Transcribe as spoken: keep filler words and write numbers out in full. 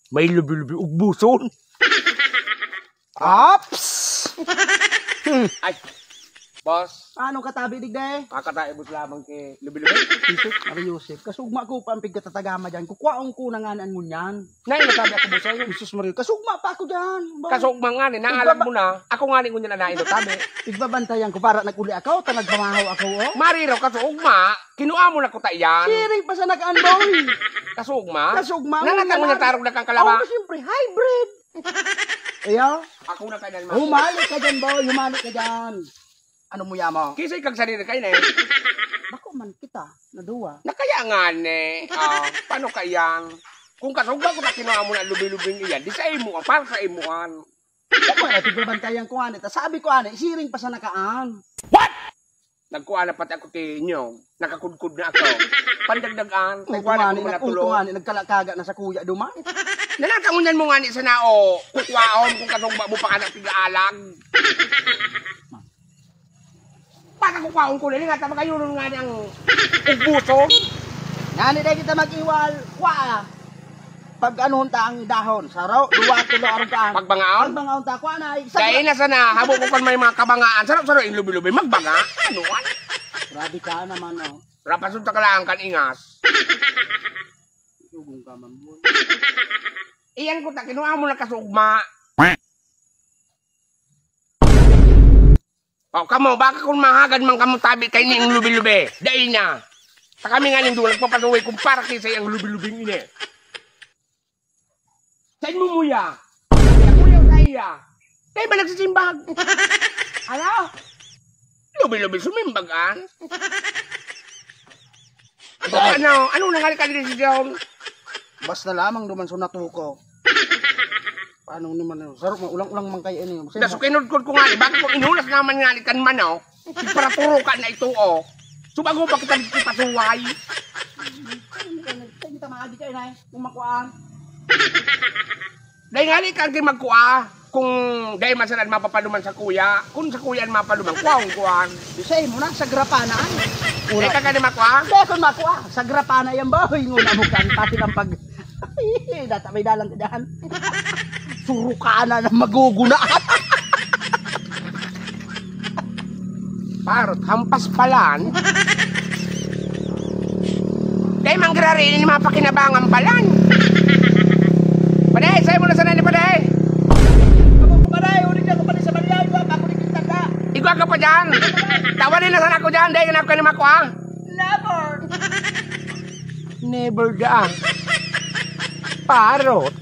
May lubi-lubi ugbuson. Ops! Ay, boss. Anong katabi, digdi? Kakataibot lamang kay lubi-lubi. Yusuf, Maria Yusuf, kasugma ko pa ang pigkatatagama dyan. Kukwaon ko na nga ang ngunyan. Nay, natabi ako, boss, ay. Jesus Maria, kasugma pa ako dyan. Kasugma nga ni, naalam mo na. Ako nga ni ngunyan na nain, tabi. Igbabantayan ko para nag-uli ako, ta nagmamahaw ako, oh. Mariraw, kasugma. Kinua mo na kuta iyan. Siring pa sa nag-andoy. Kasugma? Kasugma, Nanatang mo ngunyan na tarog na kang kalaba. Oh, siyempre, hybrid. Iyo? Ako na kainan, ma. Humali ka dyan, boy. Humali ka dyan. Ano mo yamo? Kisay kag sarili kayo na eh. Bako man kita, na duwa. Nakaya nga ni. Ah, paano kayang? Kung kasugma ko na kinuha mo na lubi-lubing iyan, di sa imo, para sa imuan. Ako na, tigbabantayan ko ani. Ta sabi ko ani, siring pa sa nakaan. What? Nagkuha na pati ako ti inyo. Nakakudkod na ako. Pandagdagan. Kung Nagkuha na kumani, ako nag-, kung natulo. kumani, nagkalakaga na sa kuya duman. Nanatangunan mo nga ni sana o kukwaon kung kasugma mo pa ka nagpigaalag. Baka kukwaon ko na ni nga, ta magayunon nga ni ang ugbuson. Ngani dai kita mag-iwal, kwa. Pag anuhon ta ang dahon, saro, duwa, tulo, arog kaan. Pagbangaon? Pagbangaon ta, kwa na, isa Dai na sana, habo ko kan may mga kabangaan. Saro-saro yung lubi-lubi, magbanga. Ano, ano? Grabe ka naman, oh. Rapasun ta kalaan kan ingas. Sugong ka man, boy. Iyan ko ta, kinuha mo na kasugma. O, kamo, baka kung mahagad man kamo tabi kay ning lubi-lubi. Dai na. Ta kami nga ning duwa, nagpapasuway kung para kisay ang lubi-lubing ini. Sain mo muya? Kuya, kuya, kaya. Kaya ba nagsisimbag? Ano? Lubi-lubi, sumimbag, ah. Ano? Ano na nga ka desisyon? Basta lamang duman sa natuko. Paano naman yun? Saro, ulang-ulang man kayo ini. Daso kinudkod ko nga, eh, bakit mo inunas naman nga ni kan manok? Iparaturo ka na ito, oh. Subago pa kita dito pasuway. Kita maagi kayo na eh, kung makuhaan. Dahil nga ni kan magkuha, kung dahil masalan mapapaluman sa kuya, kung sa kuya ang mapaluman, kuha ang kuhaan. Sa imo na, sa grapa na, ay. Dahil ka gani makuha? Dahil kung makuha, sa grapa na yan, boy. Nguna mo kan, pati ng pag-, Ay, data may dalang ka dyan. Surukana na maguguna. Parot, hampas palan. Kay manggirari, ini mapakinabangan palan. Paday, sa'yo mo na sana ni Paday. Ako, Paday, ulit ako, Paday, sa Maria, iba pa ako ni Quintana. Igwa ka pa dyan. Tawanin na sana ako dyan, dahil ganap ka ni Mako, ah. Never. Never daan. Parot.